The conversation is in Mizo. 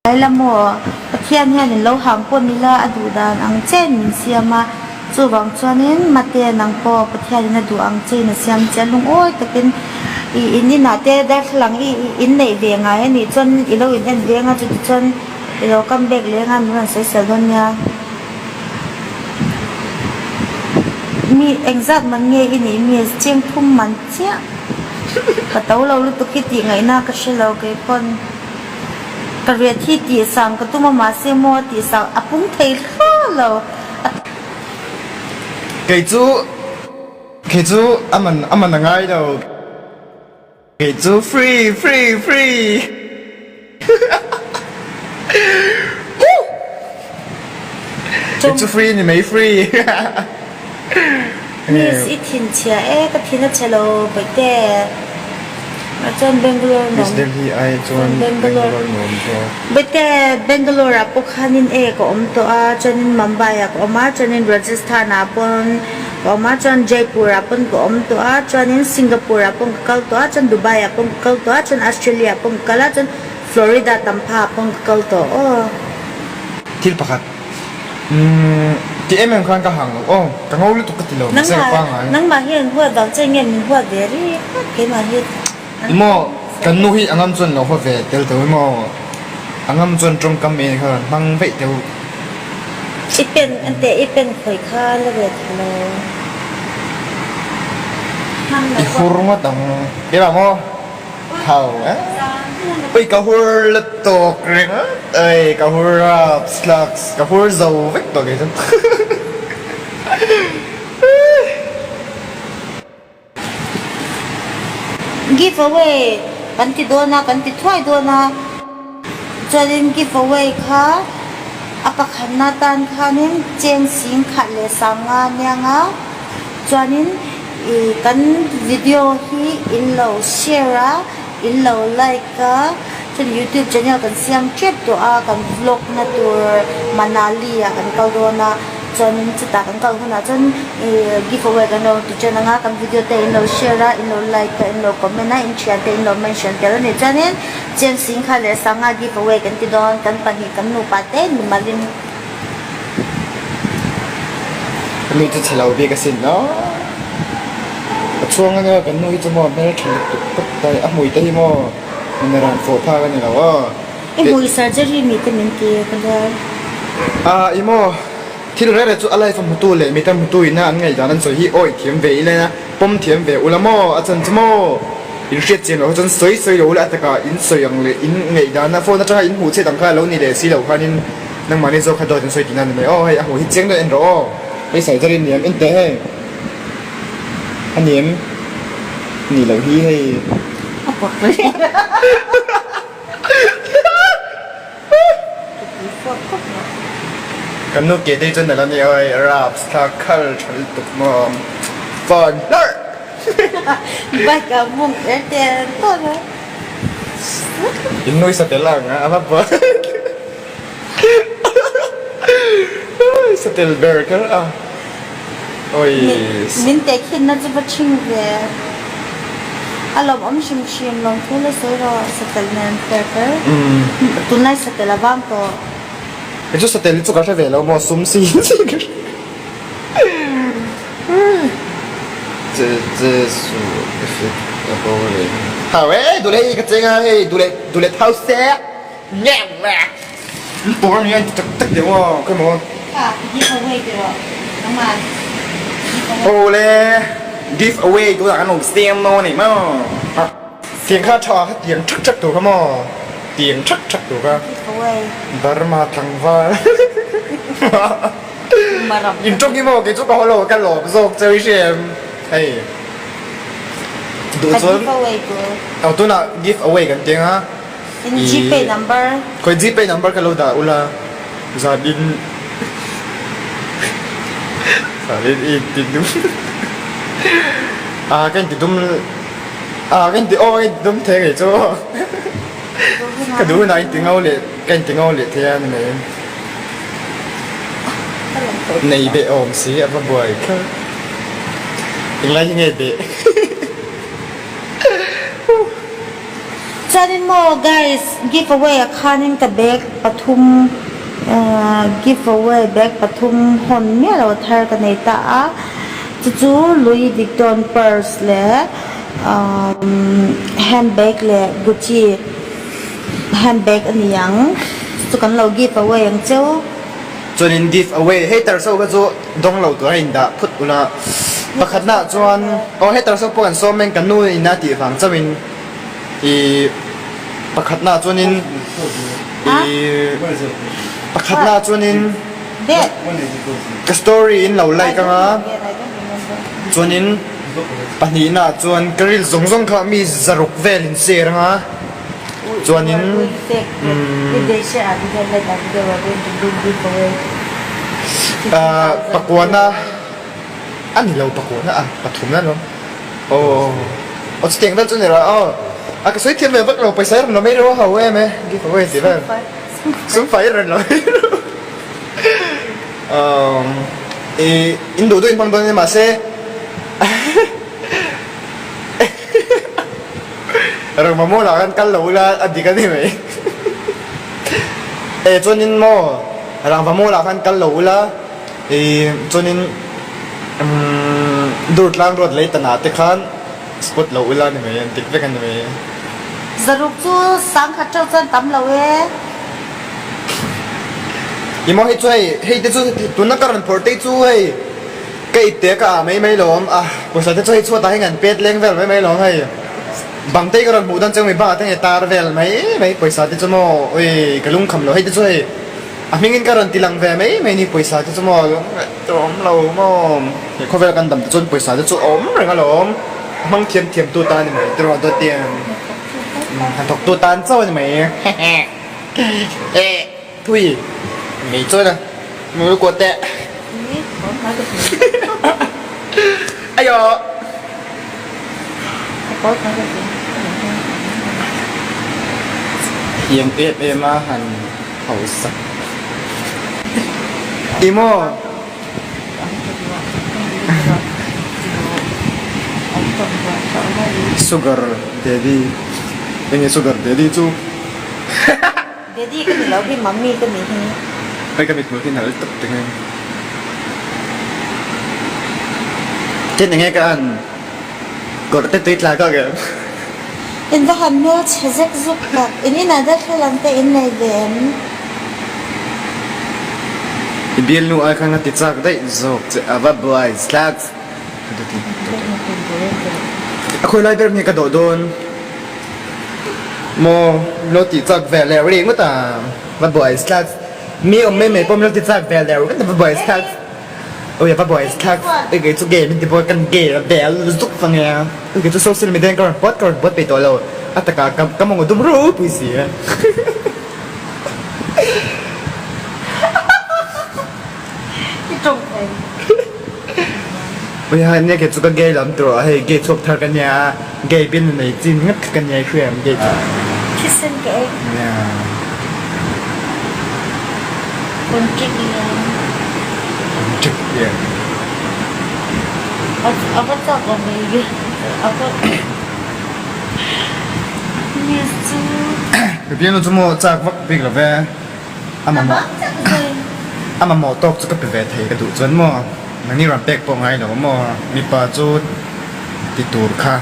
Ila maw? Pathian hian in lo hang pawn ila a duh dan ang che in min siam a, chuvang chuanin mate nang pawh Pathianin a duh ang che in a siam che a, lungawi takin i in inah te darthlalang i in neih ve ngai a nih chuan i lo in en veng a, chutichuan i lo come back leng a min rawn sawisel dawn nia. Mi engzat man nge i nih miss? Cheng thum man chiah. Ka to lo lutuk hi tih ngaihna ka hre lo keipawn. Ka riat hi tih sang ka tum a mahse maw a tih sang a pung thei hluah lo. Kei chu kei chu a man a man a ngai lo kei chu free free free kei chu free ni mai free. Miss i thin chhia e, ka thin a chhe lo Baihte. Ah chuan Bangalore nuam. Miss Delhi ai chuan Bangalore nuam zawk. Baihte Bangalore ah pawh khanin e ka awm tawh a, chuanin Mumbai ah ka awm a, chuanin Rajasthan ah pawn ka awm a, chuan Jaipur ah pawn ka awm tawh a, chuanin Singapore ah pawn ka kal tawh a, chuan Dubai ah pawn ka kal tawh a, chuan Australia ah pawn ka kal a, chuan Florida Tampa ah pawn ka kal tawh aw. Thil pakhat. Umm ti em em khan ka hang lo aw, ka ngo lutuk ka ti lo mahse ka pangngai. Nangmah hian huat vang che nge min huat ve ri khat keimah hi an Emaw kan nu hi a ngam chuan lo haw ve tel teuh emaw a ngam chuan tawngkam en kha rawn hmang veih teuh. I pen an teh i pen khawi kha la ve tha lo. I hur ngawt ang keimah maw? Thau eh. Ui ka hur lutuk ringawt ui ka hur rap slugs ka hur zo vek tawh kei chu. Give away kan ti dawn a kan ti thuai dawn a chuanin give away kha a pakhatna tan khanin cheng sing khat leh sanga nia nga Chuanin i kan video hi in lo share a, in lo like a, chuan youtube channel kan siam tep tawh a, kan vlog na tur Manali ah kan kal dawn a, chuanin chutah kan kal hunah chuan i give away kan lo ti tan ang a, kan video te in lo share a, in lo like a, in lo comment a, in thian te in lo mention tel a ni. Chuanin Chen Singha leh Sanga give away kan ti dawn, kan pahnih kan nupa te mimalin. Ka nu chu chhe lo bik asin aw. Ka chhuang ania kan nu hi chu maw hmel tha lutuk tak tai a hmui te hi maw min ran fawh phak ani lo aw. I hmui surgery mi te min ti ka hliar. Ah i maw thil reh reh chu a life a hmutu leh mite hmutu ina an ngaihdan an sawi hi awi thiam ve ila ina pawm thiam ve ula maw a chan chu maw in hriat chian loh chuan sawi sawi lo ula a takah in sawi ang leh in ngaihdan a phone atanga in hmuh chhiat ang kha alo ni leh si lo khanin Nangmahni zawk kha dawt an sawi tihna a ni mai aw, hei a hmuh hi chiang deuh en rawh aw, hei surgery ni em en teh hei a ni em ni loh hi hei. A pawt mai Kan nu ke te chuan a lo ni aw hei raps thla khal tha lutuk maw phone hlawrh. Bike ah mawng er tel tawn a. In nui sa tel ang a a va buai. Sa tel ber kher a. Oi. Min teh khin na chu va thing ve. A lawm awm hrim hrim lawm thu la sawi rawh sa tel nen fer fer. Tunlai sa tel a vang tawh. Kei chu sa tel hi chu ka hre ve lo maw sum si si ka hre. Che che su effect a bo reng. Hau e dule hi ka cheng a hei dule dule thau se. Tawr ni a inti tak tak deuh a khawi maw. Kha give away ti rawh nangman give away. Aw le give away tunah kan awm siam maw a ni maw. Tiang kha tha kha tiang thak thak tur kha maw tiang thak thak tur kha. Give away. Burma tlangval. In tawng hi maw kei chu ka haw lo ka lawm zawk cheu i hria em hei. Duh chuan. Give away tur. Aw tunah give away kan ti ang a. In Gpay number. Khawi Gpay number ka lo dah ula zan in zan in i inti dum ah ka inti dum ah ka inti aw ka inti dum thei ngei chu ka duh hunah inti ngo leh ka inti ngo leh thei a ni mai nei beh awm si a va buai kher englai hi nge beh. Chuanin maw guys give away ah khanin ka bag pathum give away bag pathum hawn miah lo thar ka nei ta a, chu chu Louis Vuitton purse leh handbag leh Gucci handbag a ni ang, chu chu kan lo give away ang cheu. Chuanin give away haters ho kha chu dawng lo tur a indah phut ula pakhatna ah chuan aw haters ho pawh kan sawm eng kan nu in a tih vang chauhin ih pakhatna ah chuanin ih pakhatna ah chuanin ka story in lo like anga chuanin pahnihna ah chuan ka reel zawng zawng kha mi zaruk vel in share anga. Chuanin Pakuana a ni lo Pakuana a pathumna a ni lo aw aw chutiang vel chu a ni lo aw a ka sawi thiam ve vak lo pawisa i rawn la mai reuh a ho em e give away tih vel sum fai i rawn la mai reuh i in duh duh in hmang dawn ania mahse. Rangva mawl ah khan kal lo ula a dik a ni mai. E chuanin maw rangva mawl ah khan kal lo ula i chuanin umm Durtlang road lei tan ah te khan spot lo ula a ni mai an dik vek a ni mai. Zaruk chu sangkhat teuh chuan tam lo e. I maw hei chu hei hei te chu tuna ka rawn phawrh te chu hei. Ka ipte ka ah mai mai lawm a, pawisa te chu hei chhuatah hian an pet leng vel mai mai lawm hei. Bang te hi ka rawn hmuh dawn cheu mi bangah te nge tar vel mai mai pawisa te chu maw ui ka lungkham lo hei te chu hei a hmingin ka rawn ti lang ve mai mai ni pawisa te chu maw awm lo maw he khawvel kan dam te chuan pawisa te chu a awm reng alawm a hmang thiam thiam tu tan a ni mai tiraw dawt te hnathawk tu tan chauh a ni mai hehe. Thui ngei chuan a mul kuat teh. Ayo. Thiam em em a han hausa. Ti maw? Sugar daddy. Enge sugar daddy chu? Daddy ka ni lo hi mummy ka ni hi. Hei ka mithmul khi nal tak teng in. Tin enge ka an kawrh te tui tla ka kem. In va han hmel chhe zek zuk tak. In inah darthlalang te in nei ve em? I bialnu ai khan a ti chak daih zawk che a va buai thlak. A khawi lai ber hi ka dawh dawn. Maw lo ti chak ve leh ri ngawt a, va buai thlak mi awm mai mai pawh min lo ti chak ve leh ringawt a va buai thlak ui va buai thlak ui kei chu gay min ti pawh kan gay a bel zuk vang e ui kei chu social media in ka rawn post ka rawn post peih tawh lo a takah ka ka mawng dum ropui si a. I tawng thei. Ui hai nia kei chu ka gay lam tur a hei gay chhuak thar ka nia gay bin nei chin ngat kha ka nia i hria em gay chu. Thisen ka ei. Nia. Konṭik lian. Konṭik lian. A va chak awm ei ve. A va Miss chu. Ka bialnu chu maw chak vak bik lo ve. A mamawh a mamawh tawk chu ka pe ve thei ka duh chuan maw nangni rawn pek pawh ngai lo maw mipa chu ti tur kha.